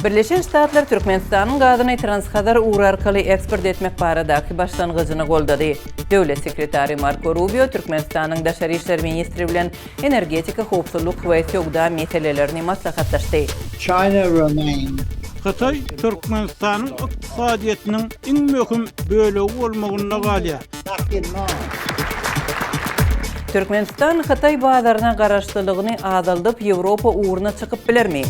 Birleşen Ştatlar Türkmenistanyň gazyny Transhazar ugry arkaly eksport etmek baradaky başlangyjyny goldady. Döwlet sekretary Marko Rubio Türkmenistanyň daşary işler ministri bilen energetika howpsuzlyk we söwda meselelerini maslahatlaşdy. China remains. Hytaý Türkmenistanyň ykdysadyýetiniň iň möhüm bölegi bolmagynda galýar. Türkmenistan Hytaý bazaryna garaşlylygyny azaldyp, Ýewropa ugruna çykyp bilermi?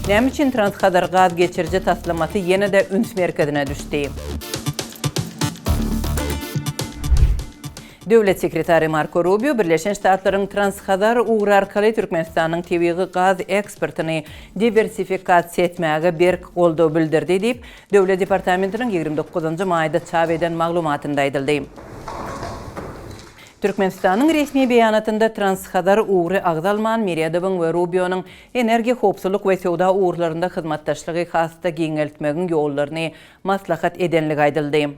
Näme üçin Transhazar gaz geçiriji taslamasy ýene-de üns merkezine düşdi? Döwlet sekretary Marko Rubio Birleşen Ştatlaryň Transhazar ugry arkaly Türkmenistanyň tebigy gaz eksportyny diwersifikasiýa etmäge berk goldaw bildirdi diýip, Döwlet departamentiniň 29 maýda çap eden maglumatynda aýdyldy. Türkmenistanyň resmi beýanatynda Transhazar ugry agzalman, Meredowyň we Rubionyň energiýa howpsuzlyk we söwda ugurlarynda hyzmatdaşlygy has-da giňeltmegiň ýollaryny maslahat edenligi aýdyldy.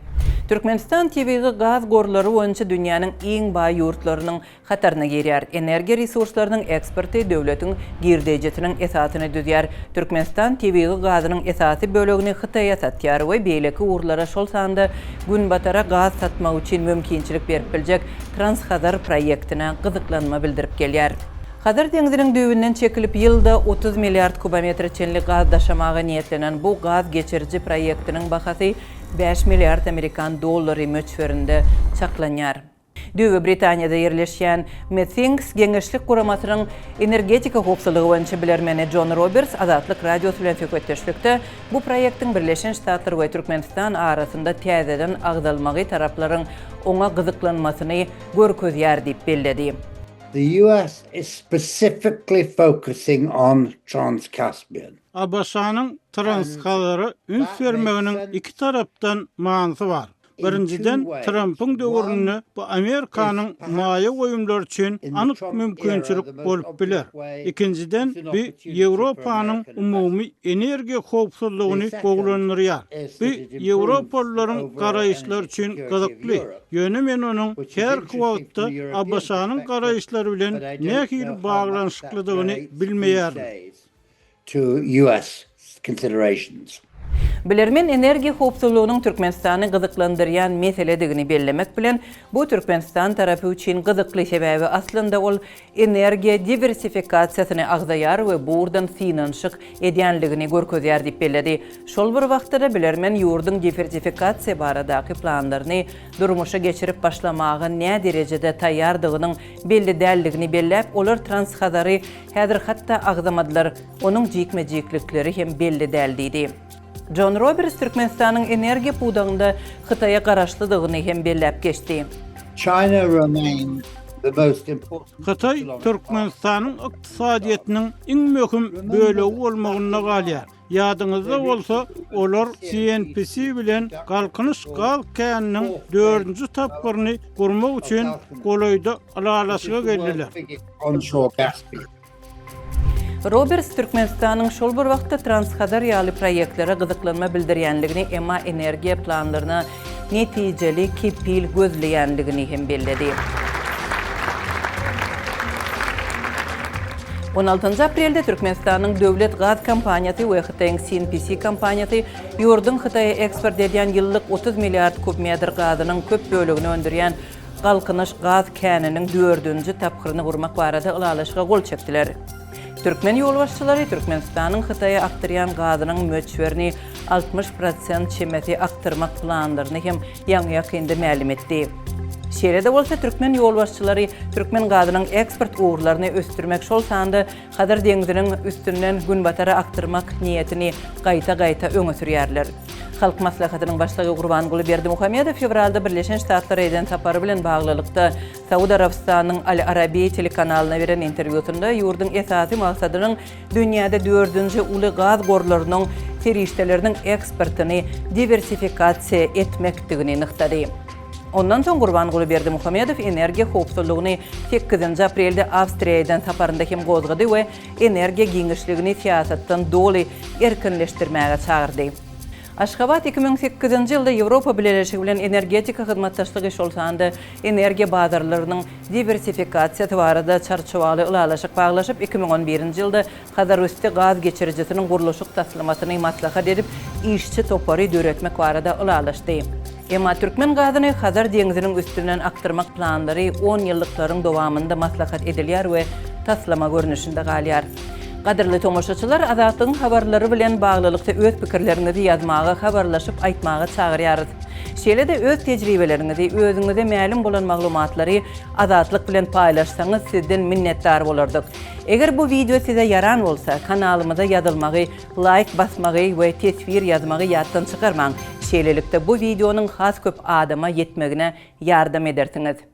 Türkmenistan tebigy gaz gorlary boýunça dünýäniň iň baý ýurtlarynyň hataryna girýär. Energiýa resurslarynyň eksporty döwletiň girdejisiniň esasyny düzýär. Türkmenistan tebigy gazynyň esasy bölegini Hytaýa satýar we beýleki ugurlara, şol sanda Günbatara gaz satmak üçin mümkinçilik berip biljek Transhazar proýektine gyzyklanma bildirip gelýär. Hazar deňziniň düýbünden çekilip, ýylda 30 milliard kubometre çenli gaz daşamaga niýetlenen bu gaz geçiriji proýektiniň bahasy bäş milliard amerikan dollary möçberinde çaklanýar. Düýbi Britaniýada ýerleşýän Methinks geňeşlik guramasynyň energetika howpsuzlygy boýunça bilermeni Jon Roberts Azatlyk Radiosy bilen söhbetdeşlikde bu proýektiň Birleşen Ştatlar we Türkmenistan arasynda täzeden agzalmagy taraplaryň oňa gyzyklanmasyny görkezýär diýip belledi. The US is specifically focusing on Trans-Caspian. ABŞ-nyň Transhazara üns bermeginiň iki tarapdan manysy bar. Birinjiden, Trampyň döwründe bu Amerikanyň maýa goýumlary üçin anyk mümkinçilik bolup biler. Ikinjiden, bu Ýewropanyň umumy energiýa howpsuzlygyny gowulandyrýar. Bu ýewropalylaryň garaýyşlary üçin gyzykly, ýöne men onuň häzirki wagtda ABŞ-nyň garaýyşlary bilen nähili baglanyşyklydygyny bilmeýärin. to US considerations. Bilermen energiýa howpsuzlygynyň Türkmenistany gyzyklandyrýan meseledigini bellemek bilen, bu Türkmenistan tarapy üçin gyzykly, sebäbi aslynda ol energiýa diwersifikasiýasyny agzaýar we bu ugurdan synanyşyk edýänligini görkezýär diýip belledi. Şol bir wagtda-da bilermen ýurduň diwersifikasiýa baradaky planlaryny durmuşa geçirip başlamaga näderejede taýýardygynyň belli däldigini belläp, olar Transhazary Häzir hatda agzamadylar, onuň jikme-jiklikleri hem belli däl diýdi. Jon Roberts Türkmenistanyň energiýa pudagynda Hytaýa garaşlydygyny hem belläp geçdi. China remains the most important Hytaý Türkmenistanyň ykdysadyýetiniň iň möhüm bölegi bolmagynda galýar. Ýadyňyzda bolsa, olar CNPC bilen Galkynyş gaz käniniň dördünji tapgyryny gurmak üçin golaýda ylalaşyga geldiler. Roberts Türkmenistanyň şol bir wagtda Transhazar ýaly proýektlere gyzyklanma bildirýändigini, emma energiýa planlaryna netijeli kepil gözleýändigini hem belledi. 16 aprelde Türkmenistanyň döwlet gaz kompaniýasy we Hytaýyň CNPC kompaniýasy ýurduň Hytaýa eksport edýän ýyllyk 30 milliard kub metr gazynyň köp bölegini öndürýän Galkynyş gaz käniniň dördünji tapgyryny gurmak barada ylalaşyga gol çekdiler. Türkmen ýolbaşçylary Türkmenistanyň Hytaýa akdyrýan gazynyň möçberini 60 prosent çemesi akdyrmak planlaryny hem ýaňy-ýakynda mälim etdi. Şeýle-de bolsa, türkmen ýolbaşçylary türkmen gazynyň eksport ugurlaryny ösdürmek, şol sanda Hazar deňziniň üstünden günbatara akdyrmak niýetini gaýta-gaýta öňe sürýärler. Halk Maslahatynyň Başlygy Gurbanguly Berdimuhamedow fewralda Birleşen Ştatlara eden sapary bilen baglylykda, Saud Arabystanynyň Al Arabiýa telekanalyna beren interwýusynda ýurduň esasy maksadynyň dünýäde dördünji uly gaz gorlarynyň serişdeleriniň eksportyny diwersifikasiýa etmekdigini nygtady. Ondan soň Gurbanguly Berdimuhamedow energiýa howpsuzlygyny sekizinji aprelde Awstriýa eden saparynda hem gozgady we energiýa giňişligini syýasatdan doly erkinleşdirmäge çagyrdy. Aşgabat 2008-nji ýylda Ýewropa Bileleşigi bilen energetika hyzmatdaşlygy, şol sanda energiýa bazarlarynyň diwersifikasiýasy barada çarçuwaly ylalaşyk baglaşyp, 2011-nji ýylda Hazarüsti gaz geçirijisiniň gurluşyk taslamasyny maslahat edip, işçi topary döretmek barada ylalaşdy. Emma türkmen gazyny Hazar deňziniň üstünden akdyrmak planlary on ýyllyklaryň dowamynda maslahat edilýär we taslama görnüşinde galýar. Gadyrly tomaşaçylar, Azatlygyň habarlary bilen baglylykda öz pikirleriňizi ýazmaga, habarlaşyp aýtmaga çagyrýarys. Şeýle-de öz tejribeleriňizi, özüňize mälim bolan maglumatlary Azatlyk bilen paýlaşsaňyz sizden minnetdar bolardyk. Eger bu wideo size ýaran bolsa, kanalymyza ýazylmagy, laýk basmagy we teswir ýazmagy ýatdan çykarmaň. Şeýlelikde bu wideonyň has köp adama ýetmegine ýardam edersiňiz.